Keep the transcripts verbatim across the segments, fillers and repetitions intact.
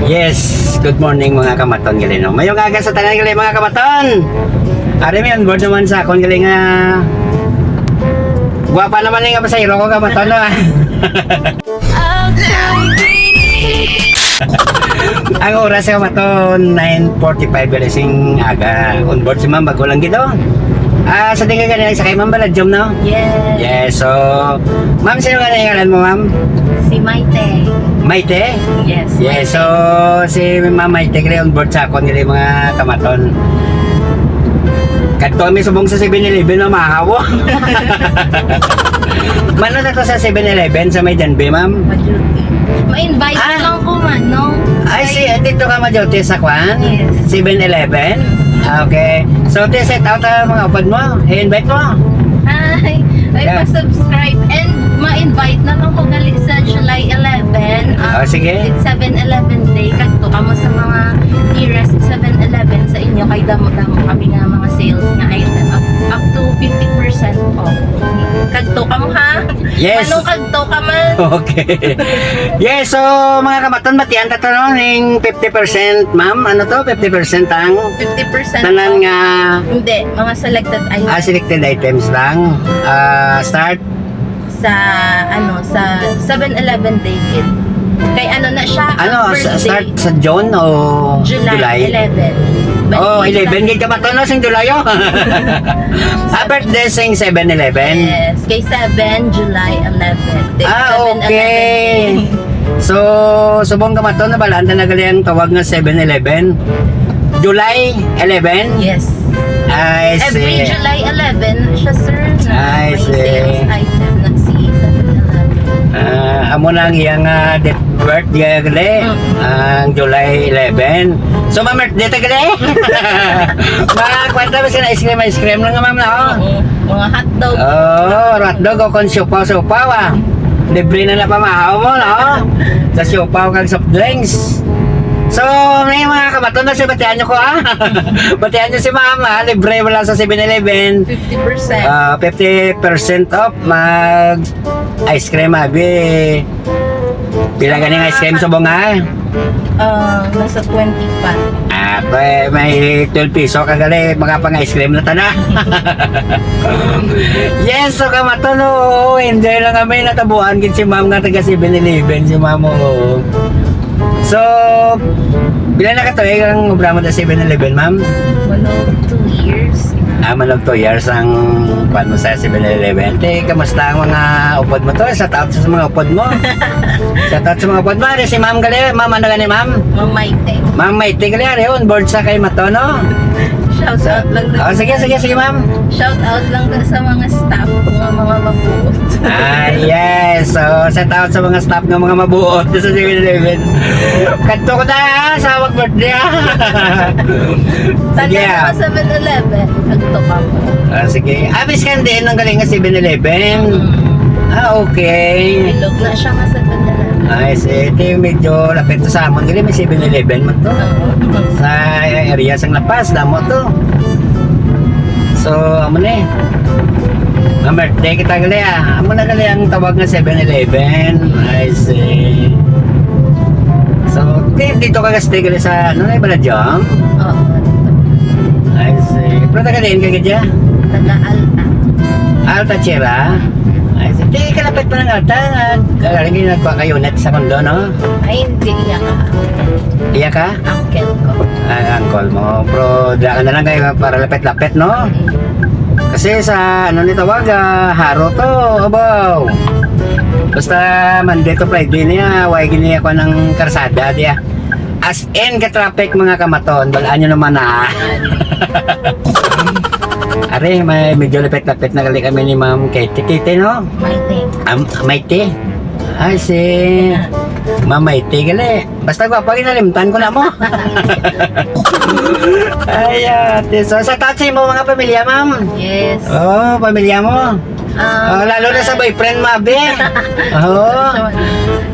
Yes, good morning, mga kamaton, gali, no? Mayong aga sa tanan, gali, mga kamaton. Ari, may on board naman sa akon, gali, nga gwapa naman ni nga pasahero ko, kamaton, no? Ang oras, kamaton, nine forty-five, gali, sing aga. On board si ma'am, bago lang gid, oh. Ah, sa tingin ka nila, sakay, ma'am, Baladyom, no? Yes. Yes, so, ma'am, sino ka na ngalan mo, ma'am? Si Maite. Maite? Yes. Yes, so, si Ma'am Maite, kaya on board sa akon, gali, mga kamaton. Kadto kami subong sa Seven Eleven, no, mahawo. Mano na to sa Seven Eleven sa may Janbe, ma'am? Ma-duty. Ma-invite Ah. lang ko, Manong. Ay, si, dito ka ma-duty sa kwan? Yes. Seven Eleven? Okay. So, te, set out ang mga upad mo. I-invite mo. Hi! Ay, Yeah. pa-subscribe and ma-invite na lang ko gali sa July eleven. Ah, Ah, sige. It's Seven Eleven Day. Kadto kamo sa mga nearest Seven Eleven sa inyo. Kay damo-damo kami nga mga sales nga item. Up, up to fifty percent off. Kadto kamo, ha? Yes. Manong kadto ka man. Okay. Yes, so, mga kamaton, batian ta to, no? Ning fifty percent, ma'am. Ano to? Fifty percent ang Fifty percent tanan off. nga Hindi, mga selected items. Ah, selected items lang. Ah, start? Sa, ano, sa Seven Eleven Day kit. Kay ano na siya, Ano, ang sa, birthday, start sa June o July July? eleven. Oh, Balik eleven sa gid ka ba to, no? Sing July, oh. Ah, birthday sing Seven Eleven. Yes, kay seven, July eleven. Di, Ah, seven eleven. okay. So, subong ka ba to, nabalaan na gali ang tawag nga Seven Eleven? July eleven? Yes. I Every see. July eleven siya, sir, na I may see. sales item na si Seven Eleven. Ah, amo na ang iyang, ah, date birth, di kaya gali? Mm. Ang July eleven. So, ma-birthday ta gali? Mga kwarta, basta na ice cream, ice cream lang, ma'am, na, oh. Oo. Mga hotdog. Oh, hotdog o kung siopaw-siopaw, ah. Libre na na pamahaw mo, no? Sa siopaw kag soft drinks. So, may mga kamaton na si batian nyo ko, ah. Batian nyo si ma'am, ah. Libre wala sa Seven Eleven. Fifty percent. Ah, fifty percent off. Mag ice cream, abi. Pila ganing ice cream subong, ah? Ah, nasa twenty-five. Ah, may, may twelve piso ka gali, mga pang ice cream na tana. Yes, so kamaton, oo, enjoy lang kami, natabuan gid si ma'am nga taga Seven Eleven, si ma'am, oo. So, pila na ka tuig ang obra mo sa Seven Eleven, ma'am? One of two years. Ah, man of two years ang kwan mo sa Seven Eleven. Te, kamusta ang mga upod mo to? Shout out sa mga upod mo. Shout out sa mga upod mo. Ari si ma'am gali. Ma'am, ano gani, ma'am? Ma'am Maite. Ma'am Maite gali. Ari, on board sa kay Mato, no? Shout out lang. Oh, sige, sige, sige, ma'am. Shout out lang daw sa mga staff, mga, mga mabuot. Ah, yes. So, shout out sa mga staff nga mga mabuot sa Seven Eleven. Kadto ko na, ah, sa mag-birthday, ah. Sige, ah. Sa Seven Eleven, kadto ka mo. Ah, sige. Ah, biskan diin ang galing nga Seven Eleven. Mm. Ah, okay. Bilog na siya nga Seven Eleven. Ay, sige. Medyo lapit to sa amon. Gali, may Seven Eleven man to. Oo. Sa area sang La Paz, damo to. So, amo ni. Ang birthday kita gali, ah. Amo na gali ang tawag nga Seven Eleven. I see. So, di-, dito ka stay gali sa, ano na, Baladyong? Oo. I see. Pero taga diin ka gid ya? Taga Alta. Alta, Sierra? I see. Di ka lapit pa ng Alta, nga galing yung nagpaka-unit sa condo, no? Ay, hindi, iya ka. Iya ka? Uncle ko. Ay, uncle mo. Pero diyan ka na lang kayo para lapit-lapit, no? Mm. Kasi sa, ano ni tawag, ah, Jaro to, abaw. Basta Monday to Friday niya, wala gini ako ng karsada diya. As in, ka-traffic, mga kamaton. Balaan nyo naman, ah. Are, may medyo lapit-lapit na gali kami ni Ma'am Katie. Katie, no? Maite. Am-, Maite? Ay, si Ma'am Maite gali. Basta gwapa, ginalimtan ko na mo. Ay, ate. So, sa touch mo, mga pamilya, ma'am? Yes. Oh, pamilya mo? Ah, Oh, lalo na sa boyfriend mo, abi. Oh.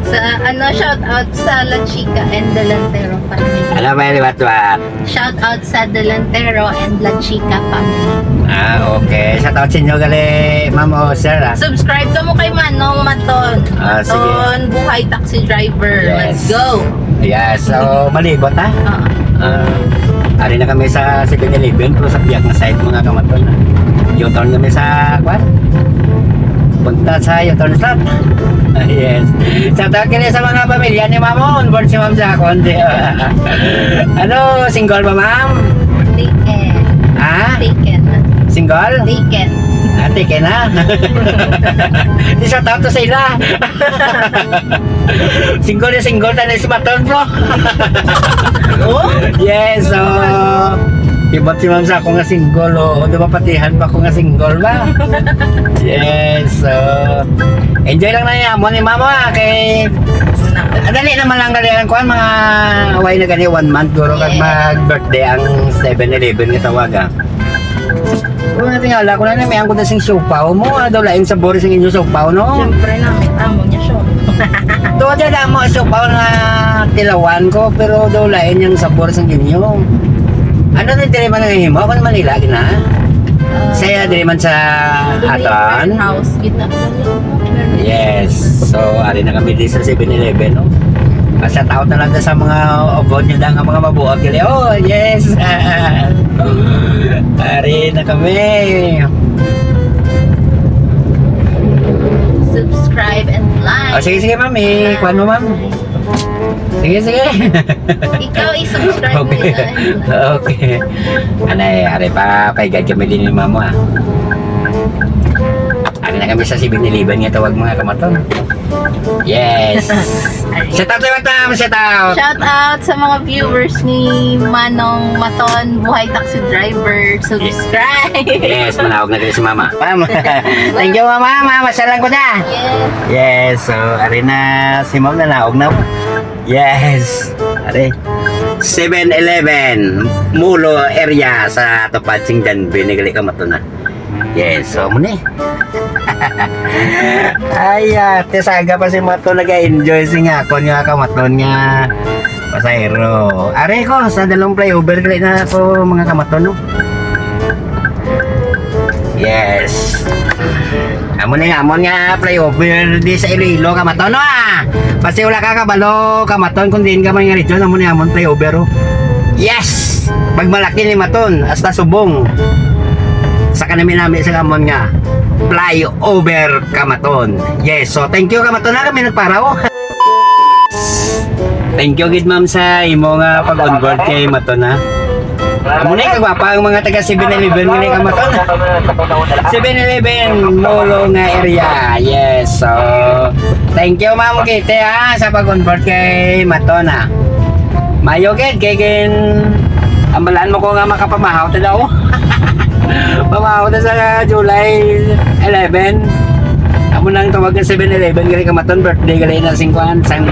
Sa, ano, shout out sa La Chica and Delantero family. Alam mo, liwat-liwat. Shout out sa Delantero and La Chica family. Ah, okay. Shout out sa inyo gali, ma'am o sir, ah. Subscribe ka mo kay Manong Maton. Ah, sige. Maton, buhay taxi driver. Yes. Let's go. Yeah, so malibot, ha? Oo. Ah, ari na kami sa Seven Eleven, pero sa biyak na side, mga kamaton. U-turn kami sa, kwan? Punta sa U-turn slot. Yes. Shout out kini sa mga pamilya ni Ma'am, oh. On board si Ma'am sa akon. Ano, single ba, Ma'am? Taken. Ha? Taken. Single? Taken. Ah, taken na. Di, shout out to sa ila. Single na single na si Maton, bro. Oh? Yes, so, ibot si Ma'am sa ako nga single, oh. Di ba, patihan pa ako nga single ba? Yes, so, enjoy lang na yung amo ni Mama, kay, ah, dali naman lang, dali lang, kuan, mga, way na gani, one month, guro, kag mag-birthday ang Seven Eleven nga tawaga. Kung natingala ko na, may angkot na sing siopaw mo, ah, daw lain sabor sing inyo siopaw, no? Siyempre na, may amo niya siya. Tuwa dyan, amo, siopaw na tilawan ko, pero daw lain yung sabor sing inyo. Ano na diri man ang himo? Ako naman nila, gina? Ah, saya diri man sa aton? House, gina. Yes. So, ari na kami di sa Seven Eleven, no? Ah, shout out na lang sa mga obod nyo na nga mga mabuot. Gali, oh, yes. Ari na kami. Subscribe and like. Oh, sige, sige, ma'am. Eh, kuwan mo, ma'am. Sige, sige. Ikaw, i-subscribe mo Okay. yun. Okay. Anay, ari pa, paigad kami din ni Mama, ah. Ari na kami sa Seven Eleven nga tawag, mga kamaton. Yes. Shout out, shout out, shout out. Shout out sa mga viewers ni Manong Maton, Buhay Taxi Driver. Subscribe. Yes, manawag na kayo si Mama. Ma'am, thank you, Mama. Mama, masalan ko na. Yes. Yes, so, ari na si Ma'am, nanaog na. Yes, ari. Seven Eleven, Mulo area sa tupad sing Danbe, ni gali kamaton na. Yes, so, amo ni. Ay, ate, saga pa si Maton nag-enjoy sing akon nga kamaton nga pasahero. Ari ko, sa dalong flyover, gali na ako, mga kamaton, no? Yes. Amo ni nga, amo nga flyover di sa Iloilo, kamaton, no, ah. Basta wala ka kabalo, kamaton, kung diin ka man nga region, amo ni amon flyover, oh. Yes! Pagmalaki ni Maton, hasta Subong. Sa kanami-nami sa amon nga flyover, kamaton. Yes, so thank you, kamaton, na kami nagparaw. Thank you gid, ma'am, sa imo nga pag-onboard kay Maton, ha. Amo na yung kagwapa ang mga taga Seven Eleven nga ni kamaton. Seven Eleven, Mulo nga area. Yes, so, thank you, Ma'am Kitty, ha, sa pag-onboard kay Maton, ha. Mayo gid, kay gin-, ambalan mo ko nga makapamahaw ta daw. Pamahaw ta sa July eleven. Amo nang tawag nga Seven Eleven, gali kamaton, birthday gali na sing kuan, sang,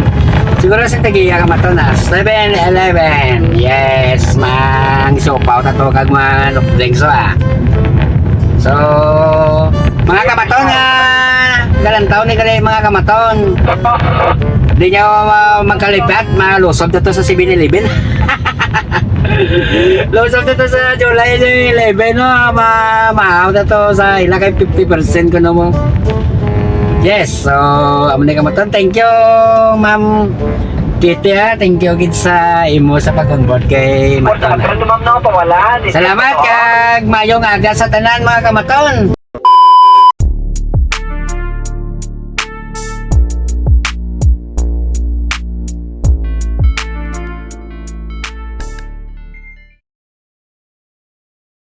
siguro sa tagiya kamaton na, Seven Eleven. Yes, mang siopaw ta to kag mga soft drinks, ah. So, mga kamaton nga, galantaw ni gali, mga kamaton. Di nyo, ah, magkalipat, malusog na to sa Seven Eleven. Lusog na to sa July eleven, no? Ma-, maaw na to sa ila kay fifty percent ko na mo. Yes, so, amo na kamaton. Thank you, Ma'am Kitty, ha. Thank you gid sa imo sa pag-onboard kay Maton, ha. Salamat kag mayong aga sa tanan, mga kamaton.